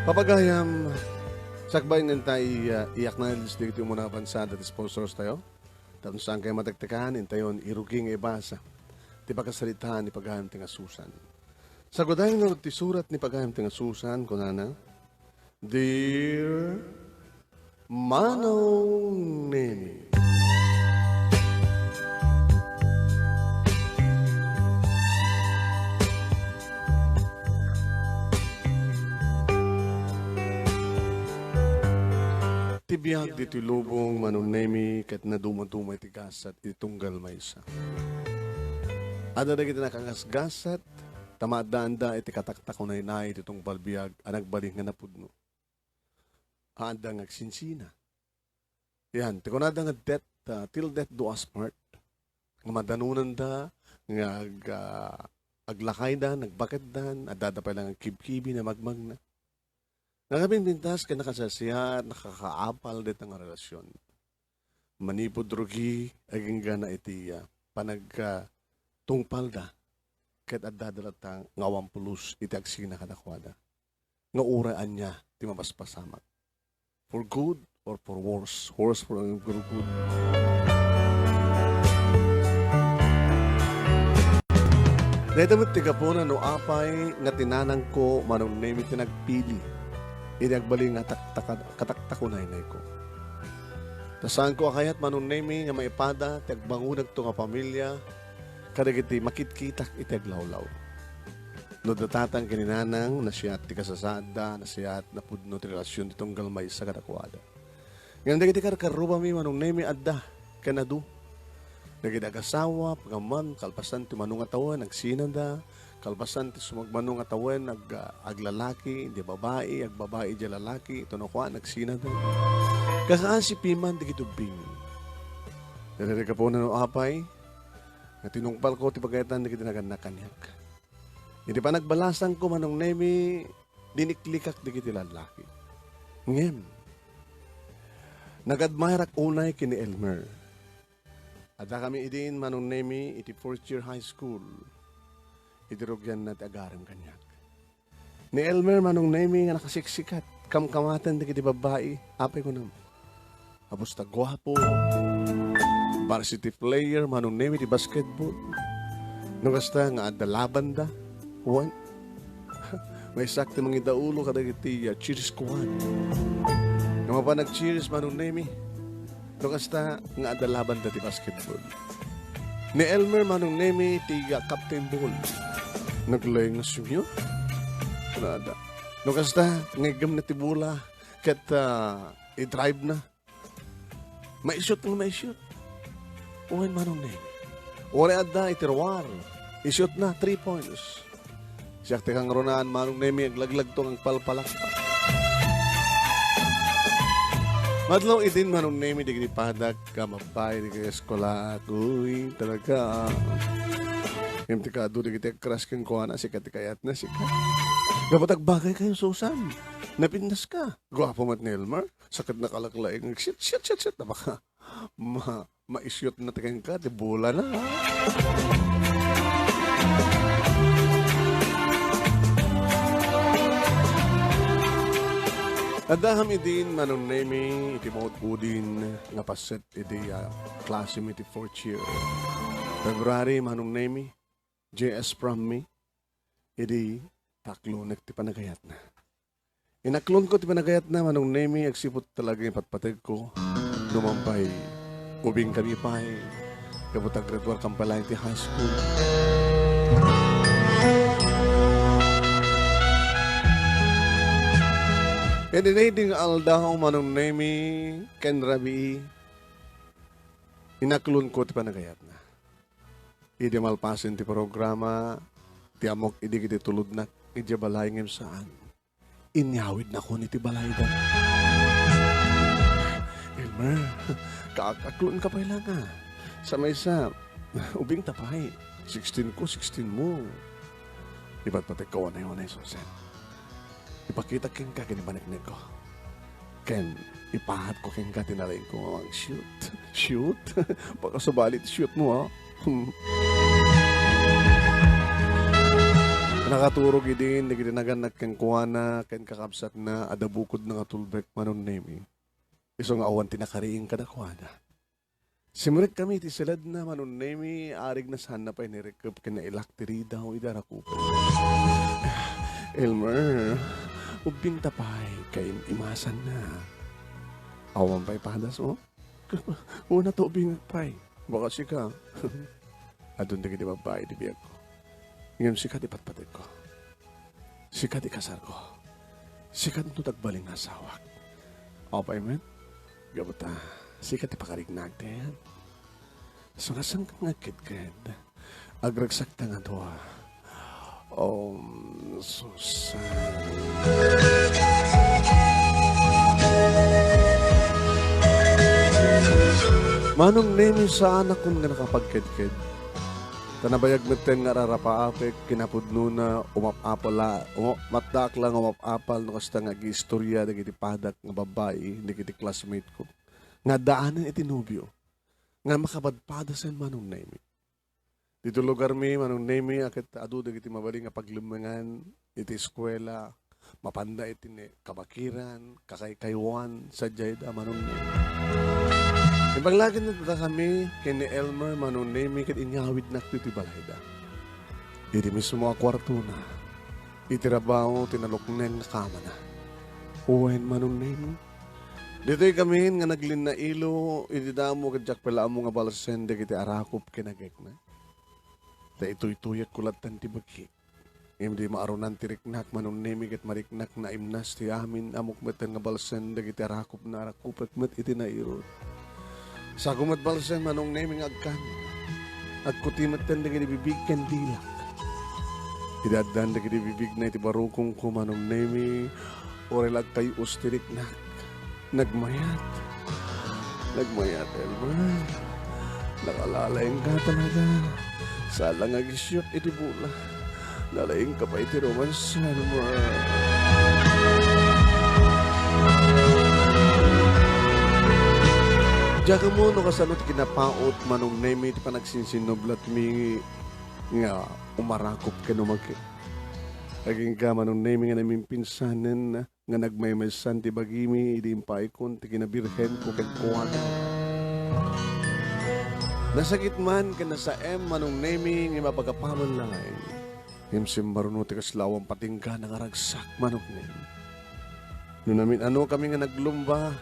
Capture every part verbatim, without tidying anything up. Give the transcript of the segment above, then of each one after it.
Papagayam, sakbay nga intay, ah, i-acknowledge dagiti umuna a bansa dagiti sponsors tayo. Tapno saan kayo matektekan, intayon irugi nga ibasa ti pakasaritaan ni Pagayam ti Ngasusan. Sa gudayna ti surat ni Pagayam ti Ngasusan, kunana, Dear Manong Nemi. Ti biag ditoy lubong, Manong Nemi, ket nadumaduma iti gasat iti tunggal maysa. Adda dagiti nakagasgasat, ta maaddaanda iti kataktakunaynay iti tungpal biag a nagbalin nga napudno. Adda nga agsinsina. Yan, ti kunada nga death, ah, till death do us part. Nga madanonanda, nga ag-, ah, aglakaydan, agbaketdan, addada pay la nga agkibkibi, namagmagna. Nakapimpintas ken nakasasiat, nakakaapal dayta nga relasyon. Manipud rugi, agingga na iti, ah, panag-, ah, tungpalda, ket addada latta nga awan pulos iti agsina kadakuada. Nga uray ania ti mapaspasamak. For good or for worse. Worse for, for good. Dayta met ti gapuna no apay nga ti nanangko, Manong Nemi, ti nagpili iti agbalin nga taktakad-, kataktakunaynayko. Ta saanko a kayat, Manong Nemi, nga maipada ti agbangonagto nga pamilya kadagiti makitkitak iti aglawlaw. No adda tatang ken ni nanang, nasayaat ti kasasaadda, nasayaat napudno ti relasyon ti tunggal maysa kadakuada. Ngem dagiti karkarrubami, Manong Nemi, adda ken adu. Dagiti agasawa, pagaman, kalpasan ti mano nga tawen, agsinada, kalpasan ti sumagmano nga tawen, ag-, aglalaki, di babai, agbabai, di lalaki, ito no kuan, agsinada. Kakaasipi man dagiti ubbing. Dagiti gapuna no apay, nga tinungpalko ti pagayatan dagiti nagannak kaniak. Iti panagbalasangko, Manong Nemi, diniklikak dagiti lallaki. Ngem, nag-admireak unay ken ni Elmer. Addakami idin, Manong Nemi, iti fourth year high school. Iti rugianna ti agarem kaniak. Ni Elmer, Manong Nemi, nga nakasiksikat, kamkamaten dagiti babbai, apay kunam. Apos ta guapo, varsity player, Manong Nemi, ti basketball. No kasta nga adda labanda, wen, maysaak ti mangidaulo kadagiti, ah, cheer squad. No mapan nag-cheers, Manong Nemi, no kasta nga adda labanda ti basketball. Ni Elmer, Manong Nemi, ti, ah, captain ball. Naglengas yun. Kunada. No kasta nga iggem na ti bola, ket, ah, i-drive na. Maisut nga maisut. Wen, Manong Nemi. Uray adda iti ruar. Isut na, three points. Siak ti kangrunaan, Manong Nemi, aglaglagto nga agpalpalakpak. Madlaw idin, Manong Nemi, dagiti padak, ka mabay, di kay eskwela, aguy, talaga. Ngem ti kaadu, dagiti agkras kenkuana, sika ti kayatna, sika. Dapat agbagay kayo, Susan. Napintas ka. Guapo met ni Elmer. Sakit na kalaklaing. Shit, shit, shit, shit. Napaka, ma, maisyot na ti kenka, ti bola na, ha? Adda ham idin, Manong Nemi, iti maud-udin nga paset idi, ah, klase mi ti fourth year. February, Manong Nemi, J S from me, idi taklonek ti panagayatna. Inaklonko ti panagayatna, Manong Nemi, agsipud talaga nga ipatpategko. Numan pay, ubing kami pay, gapu ta graduar kam pay laeng ti high school. Ken idi nga aldaw, Manong Nemi, ken rabii, inaklonko ti panagayatna. Idi malpasen ti programa, ti ammok idi ket itulodnak idiay balay ngem saan. Inyawidnakon iti balayda. Elmer, kaakaklonka pay la nga. Sa maysa, ubingta pay. Sixteen ko, sixteen mo. Ipatpategko unay-unay, Susan. Ipakitak kenka ken ipaneknekko. Ken ipahatko kenka ti nalaingko nga shoot. Shoot? Baka sabali ti shoot mo, ha? Hmm. Nakaturog idin dagiti nagannak kenkuana ken kakabsatna a da bukodna nga tulbek, Manong Nemi. Isu nga awan ti nakariing kadakuada. Simrekkami iti siledna, Manong Nemi, arigna saanna pay nairikep ken nailak ti ridaw iti arakupek. "Elmer, ubbingta pay, kaim-imasanna. Awan pay padasmo?" "Una ta ubingak pay. Baka sika." "Adun dagiti babbai ti biagko. Ngem sika ti patpategko. Sika ti kasarko. Sika ti agbalin nga asawak. Apay met, gapu ta sika ti pakarignak, ten. Sangasanka nga agkedked. Agragsakta nga dua." Om, Susan. Manong Nemi, saanakon nga nakapagkedked. Ta nabayag metten nga ararapaapek, kinapudnona, umap-apal la, umap-, matdaak la nga umap-apal no kasta nga agiistoria dagiti padak nga babbai, dagiti classmate ko, nga addaanen iti nobio, nga makapadpadasen, Manong Nemi. Ditoy lugarmi, Manong Nemi, a ket adu dagiti mabalin nga paglemmengan iti eskuela, mapanda iti ne-, kabakiran, kakaykaywan, sadiay da, Manong Nemi. Imbag la ket nadakami ken ni Elmer, Manong Nemi, ket inyawidnak ditoy balayda. Iti mismo a kuartona, iti rabaw ti nalukneng nga kamana. Wen, Manong Nemi, ditoy kamin nga naglinnailo iti damo ket diak pay la ammo nga balsen dagiti arakop ken agekna. Ta ituytuyekko lattan ti bagi. Ngem di maarunan ti riknak, Manong Nemi, ket mariknak naimnas ti amin. Ammok metten nga balsen dagiti arakopna a rakupek met iti nairut. Sago met balsen, Manong Nemi, nga agkan. Agkuti metten dagiti bibig ken dilak. Idi addan dagiti bibigna iti barukongko, Manong Nemi, uray la agkay-os ti riknak. Nagmayat. Nagmayat, Elmer. Nakalalaingka talaga. Saan la nga agisiuk iti bola. Nalaingka pay iti romance, Elmer. Diak ammo no kasano ti kinapaut, Manong Nemi, ti panagsinsinnublatmi nga umarakop ken umagi. Agingga, Manong Nemi, nga namimpinsanen nga nagmaymaysan ti bagimi idi impaykon ti kinabirhenko kenkuana. Nasakit man ken nasaem, Manong Nemi, ngem apagapaman laeng. Ngem simmaruno ti kasla awan patinggana nga ragsak, Manong Nemi. No namin-anokami nga naglumba,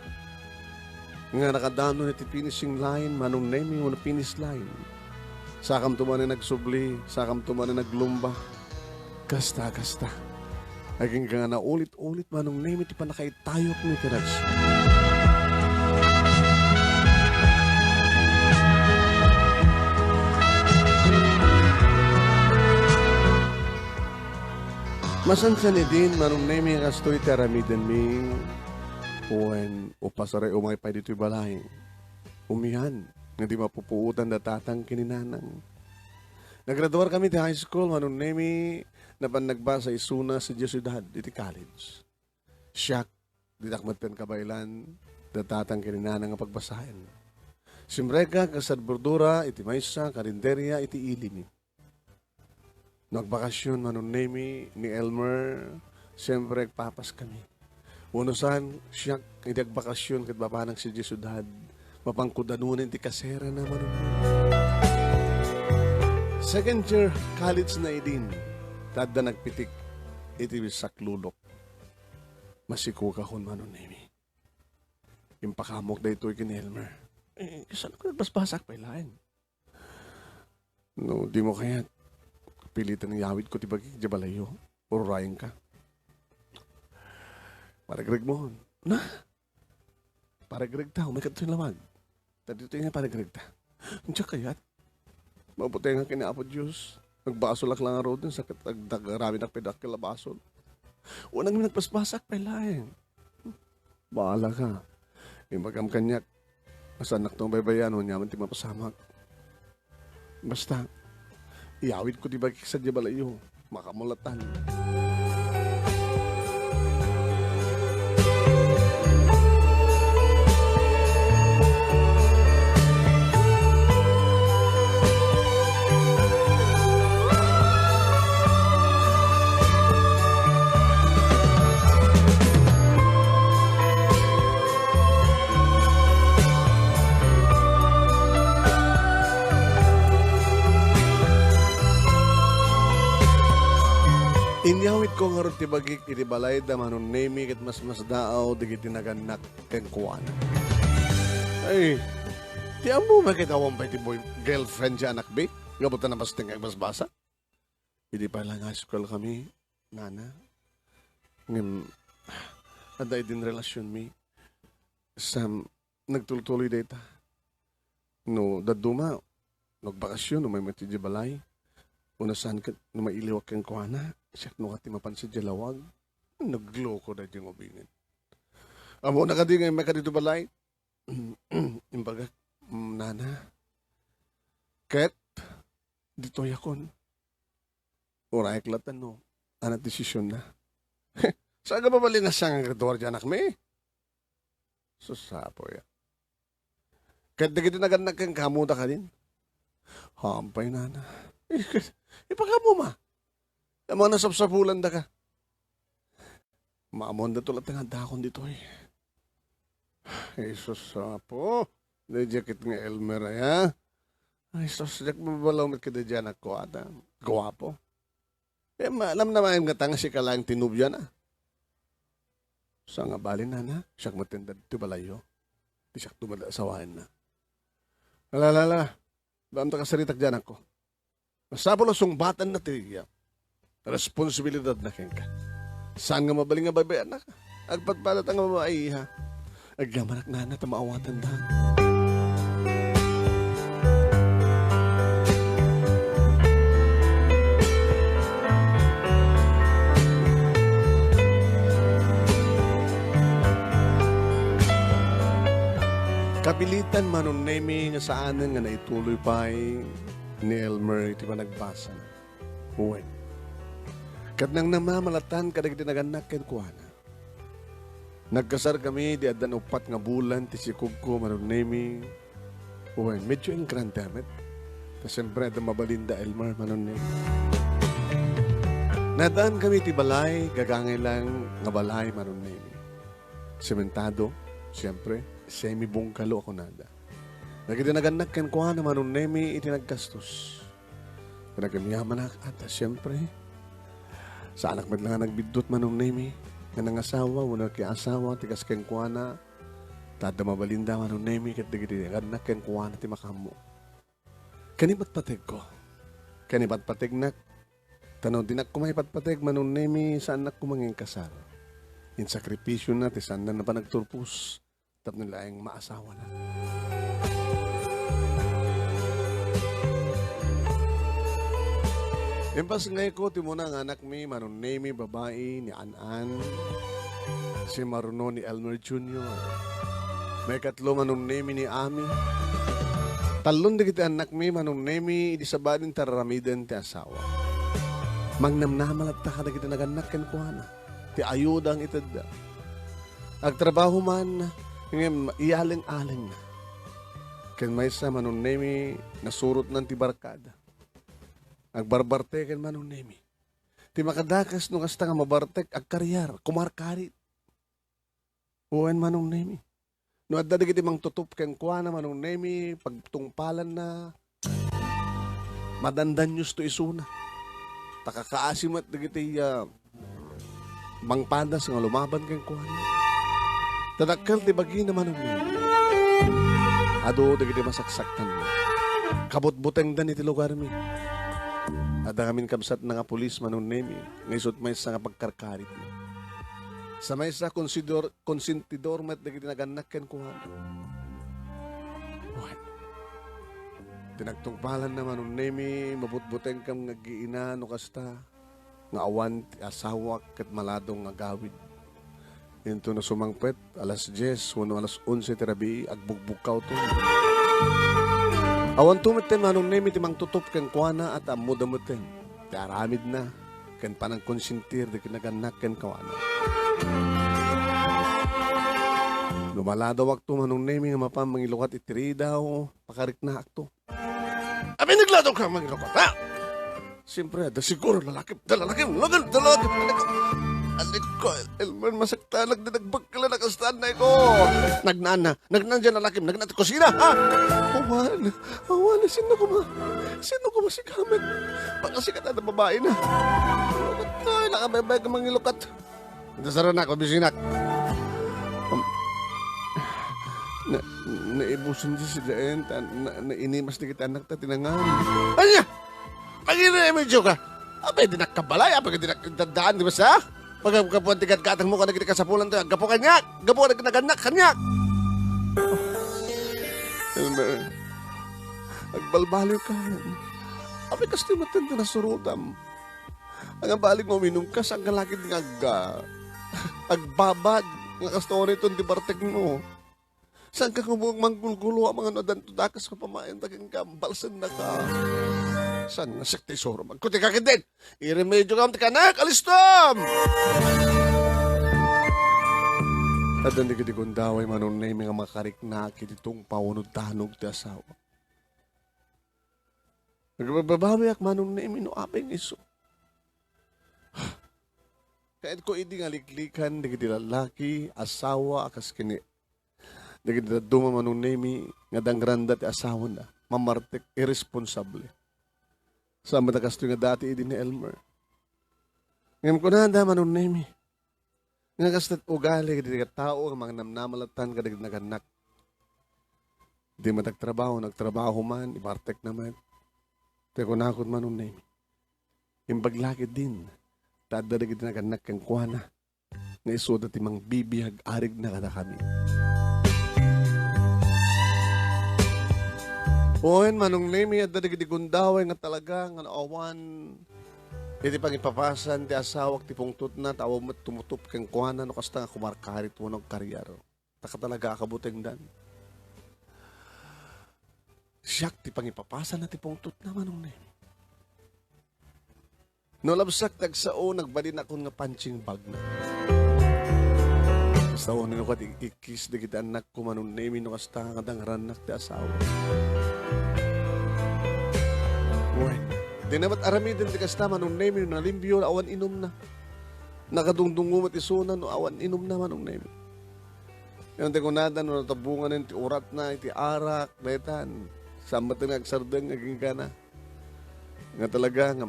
nga nakadanon iti finishing line, Manong Nemi, wenno finish line. Sakamto manen nagsubli, sakamto manen naglumba. Kasta, kasta. Agingga nga naulit-ulit, Manong Nemi, ti pannakaitayokmi iti ragsak. Masansan idin, Manong Nemi, nga kastoy ti aramidenmi. Wen, upas uray umay pay ditoy balay. Umian, nga di mapupuotan da tatang ken ni nanang. Nagraduarkami ti high school, Manong Nemi, napan nagbasa isuna sadiay siudad iti college. Siak, diak metten kabaelan da tatang ken ni nanang nga pagbasaen. Simrekak a serbidora iti maysa karinderia iti ilimi. No agbakasyon, Manong Nemi, ni Elmer, siempre agpapaskami. Wenno saan, siak, idi agbakasyon ket mapanak sadiay siudad, mapanko danonen ti kaserana, Manong Nemi. Second year college na idin, ta adda nagpitik iti saklulok. Masikukakon, Manong Nemi. Impakamok daytoy ken ni Elmer. Eh, kasano ka nagbasbasak pay laeng? No, dimo kayat, piliten nga iyawidko ti bagik idiay balayyo. Ururayenka. Paregregmo. Na? Paregregta, umay kadto ti lawag. Ta ditoy nga paregregta. Diak kayat. Mabutengak ken ni Apo Dios. Agbasolak la ngaruden, sa ket agdagaramin pay dakkel a basol. Unang nagpaspasak pay laeng. Bahala ka. Imbagam kaniak, saanak ti mabaybayan, wen ania man ti mapasamak. Basta, iyawidko ti bagik sadiay balayyo. Makamulatan. Inyawidko ngarud ti bagik iti balay da Manong Nemi ket masmasdaaw dagiti nagannak kenkuana. Ay, ti ammom a ket awan pay ti boy-, girlfriend ti anakmi? Gapu ta nabasting nga agbasbasa? Idi pay la nga high school kami, nana. Ngem, adda idin relasionmi. Sam, nagtultuloy dayta. No dadduma, no agbakasyon, umaymi idiay balay. Wenno saan ket no mailiwak kenkuana, siak no kadi mapansin idiay lawag. Nagloko daydiay nga ubingen. Ammona kadi nga immay ka ditoy balay? Imbagak, "Mm, nana. Ket, ditoyakon." Urayek latta no, ania ti desisionna. Saan nga mabalin a siak nga agduar idiay anakmi? Sus, apo ya. Ket dagiti nagannak kenka, ammoda kadin? Haanpay, nana. Ipakaammo ma. Ammom a nasapsapulandaka. Maamuandato latta nga addakon ditoy. Jesus, apo. Daydiay ket nga Elmer aya. Ay, sus, diak mababalaw met kadaydiay anakko, ata. Guapo. Eh, ma-, namnamaem ngata nga sika laeng ti nobiana. Saan nga balin, nana, siak met ti addada iti balayyo. Ti siak met ti asawaenna. Ala, ala, ala. Baamta kasaritak idiay anakko. Masapul a sungbatanna ti, ah, responsibilidadna kenka. Saan nga mabalin nga baybay-annaka? Agpadpadata nga babai, ha? Agyamanak, nana, ta maawatanda. Kapilitan, Manong Nemi, nga saanen nga naituloy pay ni Elmer iti panagbasana. Wen. Ket nangnamnama latta kadagiti nagannak kenkuana. Nagkasarkami idi addan uppat nga bulan ti sikogko, Manong Nemi. Wen, medyo ingrandea met. Ta siempre, adda mabalinda Elmer, Manong Nemi. Naddaankami iti balay, gagangay lang nga balay, Manong Nemi. Sementado, siempre, semi-bungalow a kunada. Dagiti nagannak kenkuana, Manong Nemi, iti naggastos. Ket agyamanak, ata, siempre, saanak met la nga nagbiddut, Manong Nemi, nga nangasawa wenno nakiasawa ti kas kenkuana, ta adda mabalinda, Manong Nemi, ket dagiti nagannak kenkuana ti makaammo. Ken ipatpategko. Ken ipatpategnak, ta no dinak koma ipatpateg, Manong Nemi, saannak koma nga inkasar. Insakripisiona ti saanna a panagturpos tapno laeng maasawana. Impasngayko ti umuna nga anakmi, Manong Nemi, babai, ni An-an, si Maruno, ni Elmer Junior. Maikatlo, Manong Nemi, ni Ami. Tallon dagiti annakmi, Manong Nemi, idi sabali ti ar-aramiden ti asawa. Mangnamnama latta kadagiti nagannak kenkuana. Ti ayuda nga itedda. Agtrabaho man, ngem iyaleng-alengna. Ken maysa, Manong Nemi, nasurotnan ti barkada. Agbarbarte ken Manong Nemi. Ti makadakes no kasta nga mabartek, agkariar, kumarkarit. Wen, Manong Nemi. No adda dagiti mangtutup kenkuana, Manong Nemi, pagtungpalanna, madandaniusto isuna. Ta kakaasi met dagiti, ah, mangpadas nga lumaban kenkuana. Ta dakkel ti bagina, Manong Nemi. Adu dagiti masaksaktanmi. Kabutbutengdan iti lugarmi. Adda ngamin kabsatna nga pulis, Manong Nemi, nga isut' maysa nga pagkarkaritna. Sa maysa, konsidor-, konsentidor met dagiti nagannak kenkuana. Wen. Ti nagtungpalanna, Manong Nemi, mabutbutengkam nga aggiina no kasta nga awan ti asawak ket maladaw nga agawid. Intono sumangpet, alas dies wenno alas onse ti rabii, agbugbugkawto. Awanto metten, Manong Nemi, ti mangtutup kenkuana, ta ammoda metten ti aramidna ken panangkonsentir dagiti nagannak kenkuana. No maladawakto, Manong Nemi, nga mapan mangilukat iti ridaw, pakariknaakto. Apay nagladawka mangilukat, ha? Siyempre, adda siguro lalaki, adda lalaki, lalaki, lalaki. Alikko, Elmer, masaktanak, di nagbagkala na kastan na iko. Nagnaan na, nagnaan diay lalaki, nagnaan ti kusina, ha? Awan, awan, sino koma? Sino koma si Kamet? Baka sikat na babae na. Ay, Baybay ka mangilukat. Ita saranak, pabisinak. Um, na, naibusan di si Jaen, ta, na, nainimas di kita anak ta tinangan. Anya! Pagina medyo ka. Apay di nakkabalay, apay di nakdadaan, di ba sa? Pag, pagkapuan ti gatgatang mo, kanagiti kasapulan to, aggapu kaniak, gapu naganak kaniak. Elmer, agbalbaliw ka. Apay kastoy matanda na surutam. Ang abalik mo, minum ka, saan ka lagi nga agga-, agbabad, nga kastoy iton di bartek mo. Saan ka kumang manggulgulo, ang mga nadanto dakas ka pamayan, daging ka, balsen na ka. Saan nga sekta isuro, magkuti ka kitid? Iremedyo ka, ti kanak, alistom! Addan di kiti gundaway, Manong Nemi nga makarikna, kiti tungpaw, no danog ti asawa. Nagbababawiak, Manong Nemi, no apay nga isu. Kayatko idi nga liklikan dagiti lallaki, asawa a kas ken ni, dagiti dadduma, Manong Nemi, nga dangranda ti asawana, mamartek, irresponsable. Saan met a kastoy nga dati idi ni Elmer. Ngem kunada, Manong Nemi, nga kasta ti ugali dagiti tao nga mangnamnama latta kadagiti nagannak. Di met agtrabaho, nagtrabaho man, ibartekna met. Ti kunakon, Manong Nemi, imbag la ketdin, ta adda dagiti nagannak kenkuana nga isuda ti mangbibiag arigna kadakami. Wen, Manong Nemi, adda dagiti gundaway nga talaga nga naawan iti pangipapasan ti asawak ti pungtotna, ta awan met tumutop kenkuana no kasta nga kumarkarit wenno agkariar. Ta ka talaga a kabutengdan. Siak ti pangipapasanna ti pungtotna, Manong Nemi. No labsak ti agsao, nagbalinakon nga punching bagna. Kasta unay no ket ik-, ikkis dagiti annakko, Manong Nemi, no kasta nga dangrannak ti asawa. Wen, di na met aramiden ti kasta, Manong Nemi, no nalimpio, awan inumna. Nakadungdungngo met isuna no awan inumna, Manong Nemi. Yan ti kunada no natabunganen ti uratna iti arak, daytan. Saan met nga agsardeng nga ginggana. Nga talaga nga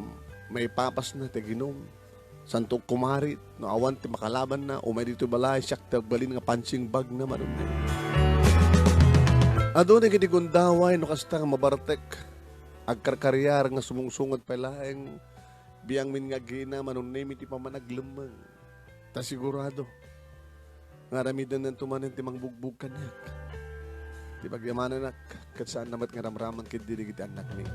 maipapasna ti aginum. Santo kumarit, no awan ti makalabanna, umay ditoy balay, siak ti agbalin nga punching bagna, Manong Nemi. Adu dagiti gundaway, no kasta nga mabartek, agkarkariar nga sumungsungad pay laeng, biangmin nga agina, Manong Nemi, ti pammanaglemmeng. Ta sigurado nga aramidennanto manen ti mangbugbog kaniak. Ti pagyamananak, ket saanna met nga ramraman ketdi dagiti annakmi.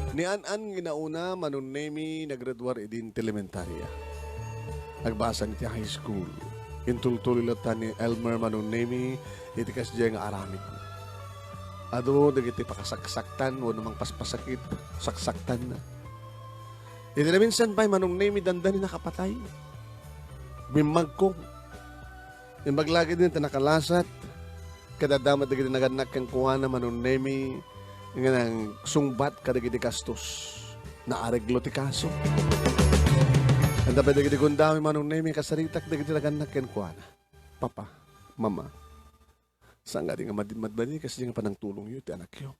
Ni An-an nga inauna, Manong Nemi, naggraduar idin ti elementaria. Nagbasa iti high school. Intultuloy latta ni Elmer, Manong Nemi, iti kasdiay nga aramid. Adu dagiti pakasaksaktan wenno mangpaspasakit, saksaktanna. Iti naminsan pay, Manong Nemi, dandani nakapatay. Bimmagko. Imbag la ketdin ta nakalasat, ket adda met dagiti nagannak kenkuana, Manong Nemi, nga nangsungbat kadagiti kastos. Naareglo ti kaso. Adda pay dagiti gundaway, Manong Nemi, kasaritak dagiti nagannak kenkuana. Papa, Mama, saan nga di nga mad-, madbani kasdiay nga panangtulongyo iti anakyo.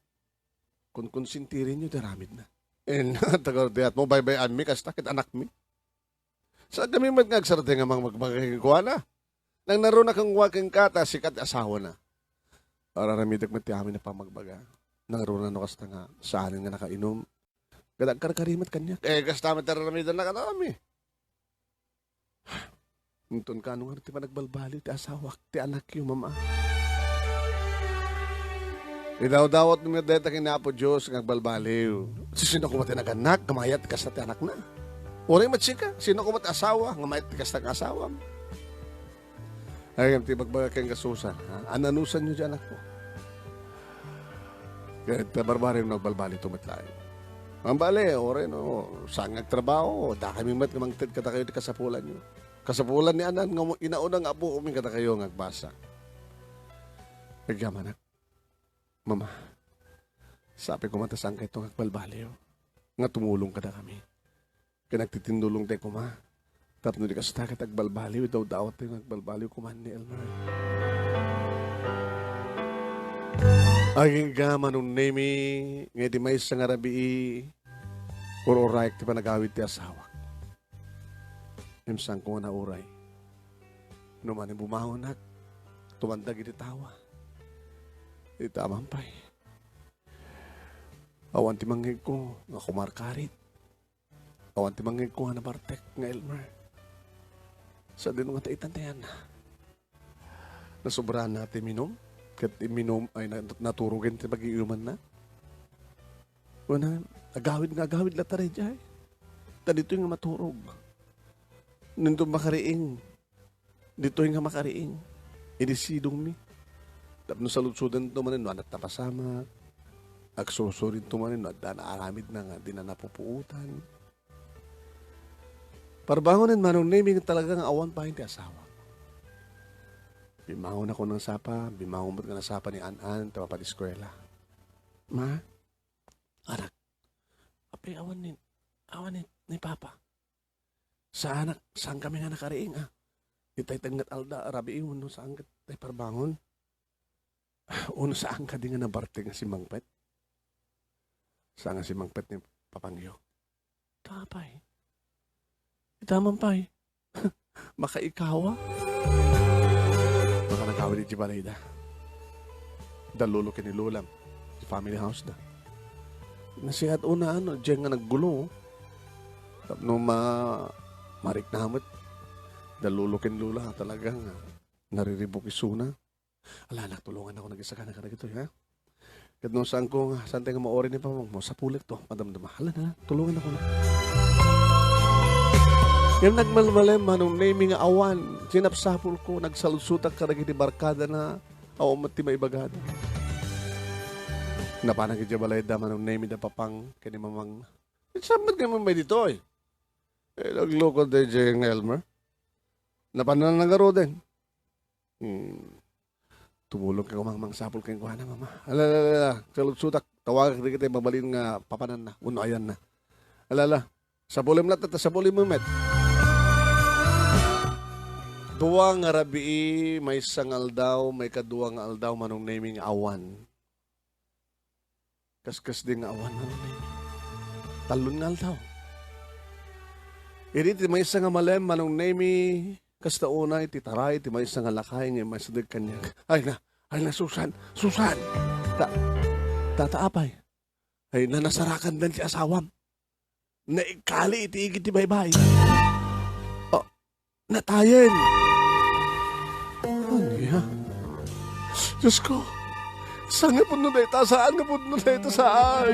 Konkonsintirinyo ti aramidna. Eh, tagardiat mo, baybay-anmi, kasta ket anakmi. Saan kami met nga agsardeng nga mangmagbaga kenkuana? Nangnaruna kenkuana kenka, ta sika ti asawana. Ar-aramidek met ti amin a pammagbaga. Nangruna no kasta nga saanen nga nakainum. Ket agkarkari met kaniak. Eh, kasta met ti ar-aramidenna kadakami. Inton kano nga ti panagbalbaliw ti asawak, ti anakyo, Mama. Idawdawatmi met dayta ken Apo Dios nga agbalbaliw. Sino koma ti nagannak nga mayat ti kasta ti anakna? Uray met sika, sino koma ti asawa nga mayat ti kasta nga asawam? Ay, ti bagbaga ken kasusan, ha? Ananusanyo ti anakko. Ket barbariw no agbalbaliwto met laeng. Mambale, uray no, saan nga agtrabaho, dakami met nga mangted kadakayo ti kasapulanyo. Kasapulan ni Anan nga inauna nga apo, umin kadakayo nga agbasa. Agyamanak. Mama, sapay koma ta saan kayto nga agbalbaliw nga tumulong kadakami. Ken agtitindulongtay koma tapno di kasta ket agbalbaliw, idawdawat tayo nga agbalbaliw koma ni Elmer. Agingga, Manong Nemi, nga iti maysa nga rabii, Ur-urayek ti panagawid ti asawak. Ngem saanko nga nauray. No manen bumangonak, tumandagak iti tawa. Ita man pay. Awan ti mangngegko nga kumarkarit. Awan ti mangngegko nga nabartek nga Elmer. Sadino nga ta itan ti ayanna. Nasobrana ti minum. Ket imminum, ay, na-, naturogen ti pag-iinumanna. Wen, agawid nga agawid latta daydiay. Ta ditoy nga maturog. Nindon makariing. Ditoy nga makariing. Idi sidongmi. Tapno saludsodanto manen no adda pasamak. Agsursurinto manen no adda naaramidna nga dina napupuotan. Parbangonen, Manong Nemi, talaga nga awan payen ti asawak. Bimmangonakon nga nasapa, bimmangon met nga nasapa ni An-an ta mapan-eskuela. Ma, anak, apay awan ni, awan ni, ni Papa? Saanak, saankami nga nakariing, a. Itay tengnget alda, rabii, wenno saan ket tay parbangon? Wenno saan kadi nga nabartek nga simmangpet? Saan nga simmangpet ni Papangyo? Ita pay. Ita man pay. Makaikawa. Makanagawid iti balayda. Da lolo ken ni lolam. Ti family house da. Nasiat una, ano, diay nga naggulo. Tapno ma-, marikna met. Da lolo ken lola, talaga nga nariribuk isuna. Ala, anak, tulongannakon nga agsakana kadagitoy, ha? Ket no saanko nga, saantay nga mauri ni Papangmo, sapulekto, madamdama. Ala na, tulongannakon. Ngem nagmalmalem, Manong Nemi, nga awan. Sinapsapulko, nagsaludsodak kadagiti barkadana, awan met ti maibagada. Napanak idiay balayda, Manong Nemi, da Papang ken ni Mamang. Saan met nga mamay ditoy? Eh, naglukod daydiay nga Elmer. Napanna ngaruden. Hmm. Tumulong ka, Mamang, mangsapul kenkuana, Mama. Ala, ala, ala, ala. Saludsodak, tawagak dagiti mabalin nga papananna, wenno ayanna. Ala, ala. Sapulem latta, ta sapulem met. Dua nga rabii, maysa nga aldaw, maikadua nga aldaw, Manong Nemi, nga awan. Kaskasdi nga awan, Manong Nemi. Tallon nga aldaw. Idi ti maysa nga malem, Manong Nemi, kasta unay ti taray ti maysa nga lakay nga immasideg kaniak. Ay na, ay na, Susan, Susan! Ta-, tata, apay? Ay na, nasarakan dan ti asawam. Naikali iti igid ti baybay. Oh, natayen. Ania? Diyos ko, saan nga pudno dayta? Saan nga pudno dayta? Saan?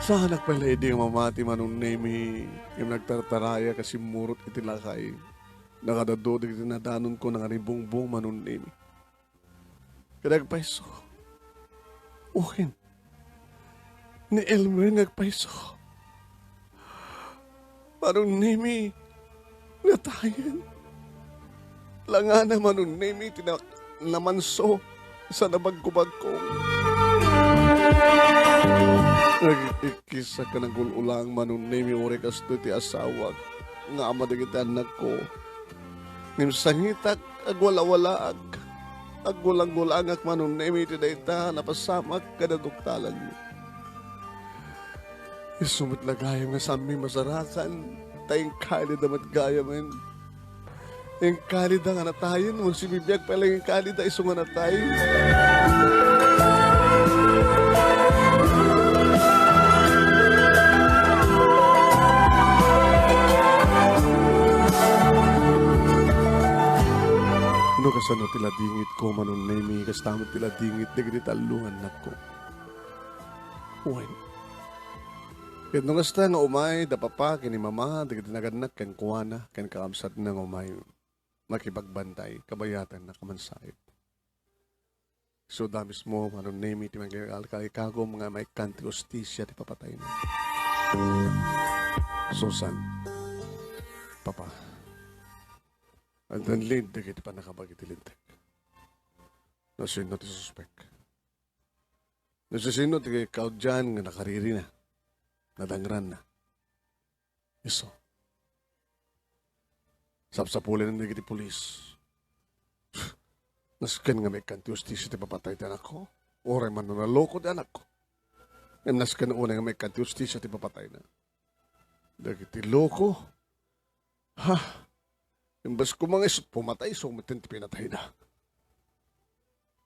Saanak pay la idi nga mamati, Manong Nemi, ngem nagtartaraya ka simmurot iti lakay. Nakadado dagiti nadanonko, nangaribungbong, Manong Nemi. Ket agpayso. Uwen. Ni Elmer nga agpayso. Manong Nemi, natayen. Langana, Manong Nemi, ti na-, namanso sa nabagkubagko. Nag-ikkis a kanagul-ulang, Manong Nemi, uray kastoy ti asawak nga ama dagiti annakko. Ngem sangitak, agwalawalaak, aggulanggulangak, Manong Nemi, iti dayta a napasamak ken naduktalanmi. Isu met la gayam nga saanmi masarakan, ta inkalida met gayamen. Inkalida nga natayen, wen sibibiag pay la inkalida isu nga natay. No kasano ti ladingitko, Manong Nemi, kasta met ti ladingit dagiti tallo nga annakko. Wen, ket no kasta nga umay da papa ken ni mama dagiti nagannak kenkuana ken kakabsatna nga umay makipagbantay, kabayatanna, kamansaet. Isuda mismo, Manong Nemi, ti mangikal-, kalikagum nga maikkan ti hustisia ti papatayna. Susan, Papa, agdanlid dagiti pannakabagi ti Linteg. No sino ti suspek? No sino ti kaudian nga nakaririna, nadangranna? Isu. Sapsapulen dagiti pulis. Nasken nga maikkan ti hustisia ti papatay ti anakko. Uray man no naloko ti anakko. Ngem nasken unay nga maikkan ti hustisia ti papatayna. Dagiti loko. Ha? Imbes koma nga isut pumatay, isu metten ti pinatayda.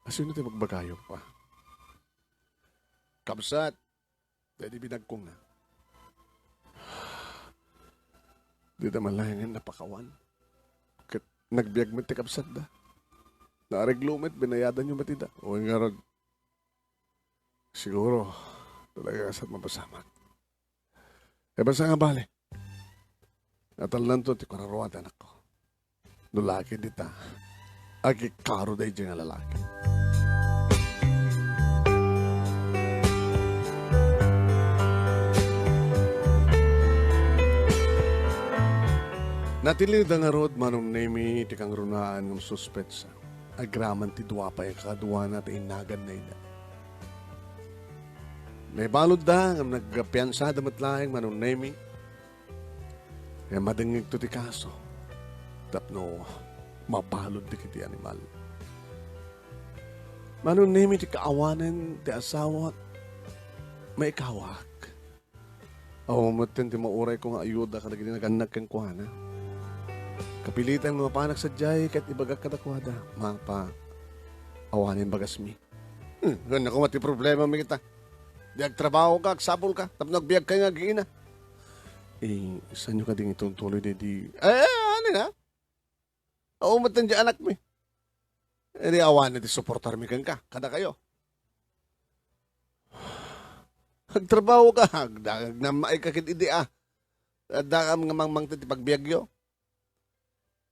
Asino ti magbagayo pa? Kabsat, daydi binagkongna. Dida malayangen napakawan. Ket nagbiag met ti kabsatda. Naareglo met, binayadanyo met ida. O ngarud, siguro, talaga kasat mapasamak. E basta nga bale. Natalnanto ti kuraruan ti anakko. No laki dita, agikaro daydiay nga lalaki. Natilida ngarud Manong Nemi ti kangrunaan ngem suspetsa. Agraman ti dua pay a kakaduana ti innaganna ida. Naibaludda ngem nagpiansada met laeng Manong Nemi. Kaya madengngegto ti kaso tapno mabalud dagiti animal. Manong Nemi ti kaawanen ti asawak, maikawak. Awan metten ti maurayko nga ayuda kadagiti nagannak kenkuana. Kapilitan nga mapanak sadiay ket ibagak kadakuada, Mapa, awanen bagasmi. Hmm, ania koma ti problemami ita? Di agtrabahoka, agsapulka, tapno agbiagka nga agina. Eh, saanyo kadi nga ituntuloy daydi? Eh, eh, ania nga? Awan metten diay anakmi. Eh, di awanen ti suportarmi kenka, kadakayo. Agtrabahoka, agda-, agnammaika ket idi, ah. Addakam nga mangmangted ti pagbiagyo.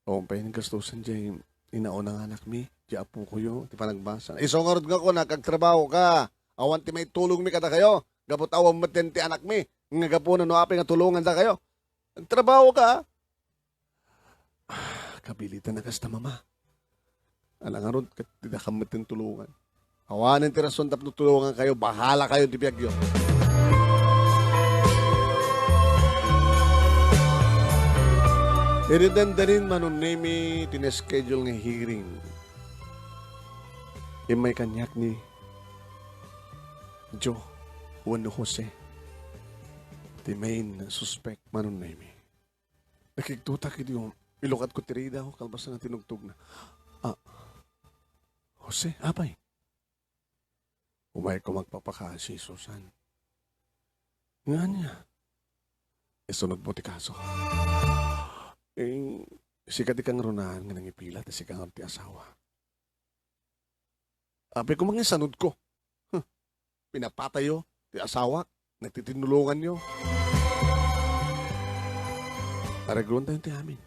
Awan pay naggastusan diay inauna nga anakmi, diay apokoyo, ti panagbasa. Isu ngarud nga kunak, agtrabahoka. Awan ti maitulongmi kadakayo. Gapu ta awan metten ti anakmi. Nga gapuna no apay nga tulongandakayo. Agtrabahoka. Ah, kabilitan a kasta, Mama. Ala ngarud, ket didakam metten tulongan. Awanen ti rason tapno tulongankayo, bahalakayo ti biagyo. Idi dandanin Manong Nemi ti na-schedule nga hearing, immay kaniak ni Joe wenno Jose, ti main suspect, Manong Nemi. Nakigtotak idi ilukatko ti ridaw, kalpasan nga tinugtogna. Ah, Jose, apay? Umayko magpapakaasi, Susan. Nga ania? Isunod mo ti kaso. Eh, sika ti kangrunaan nga nangipila, ta sika nga ti asawa. Apay koma nga isanudko. Huh. Pinapatayyo ti asawak, nagtitinulonganyo. Aregloentayon ti amin.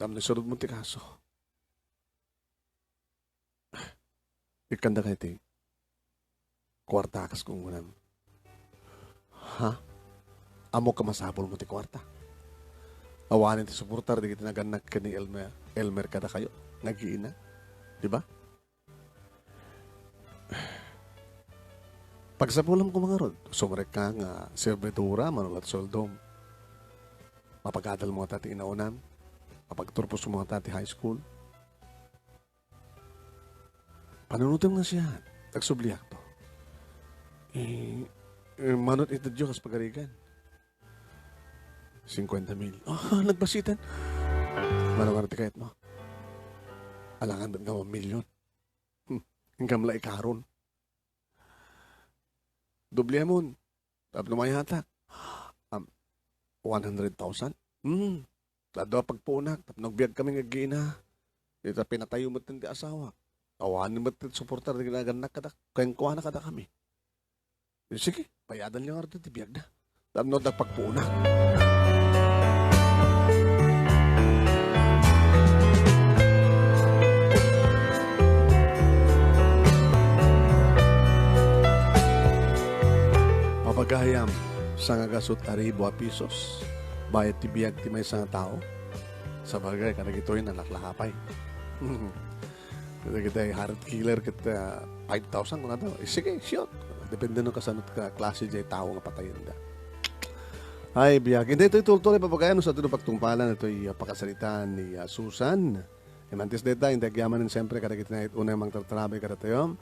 Tapno isunod mo ti kaso. Ikkandaka iti kuarta, kas kunkunam. Ha? Ammok a masapulmo ti kuarta. Awanen ti suportar dagiti nagannak ken ni Elmer, Elmer kadakayo. Nagina. Di ba? Pagsapulem koma ngarud, sumrekka nga servidora, manulat sueldom. Mapagadal mo ta ti inaunam. Mapagturpos mo ta ti high school. Panunotem nga siya, agsubliakto. Eh, eh, mano ti itedyo kas pagarigan? Cincuenta mil. Ah, nagbasitan. Mano nga ti kayatmo? Alangan met nga one million. Hmm, inggam la ikaron. Dobliamon. Tapno mayatak. Um, one hundred thousand? Hmm. Adda pagpuonak, tapno agbiag kami nga agina. Dita pinatayo met ti asawa. Awan met ti suportar ti ginagannak kada, kenkuana kadakami. Sige, bayadan niya nga ti biagda. Tapno adda pagpuonak. Mapagayam, sangagasut a ribu a pisos. Bayad ti biag ti maysa nga tao. Sabagay, kadagitoy, nalaklaka pay. Kadagitoy heart killer ket, ah, five thousand kunada. Eh, sige, shoot. Depende no kasano ka klase diay tao nga patayenda. Ay, biag. Hindi, itoy tultol, ay, papagayan, no, sa tulo pagtungpalan, itoy, ah, pakasaritaan ni, ah, Susan. Imantis deta, hindi agyamanen, siyempre, kadagiti na unay mangtartrabe kadatayo.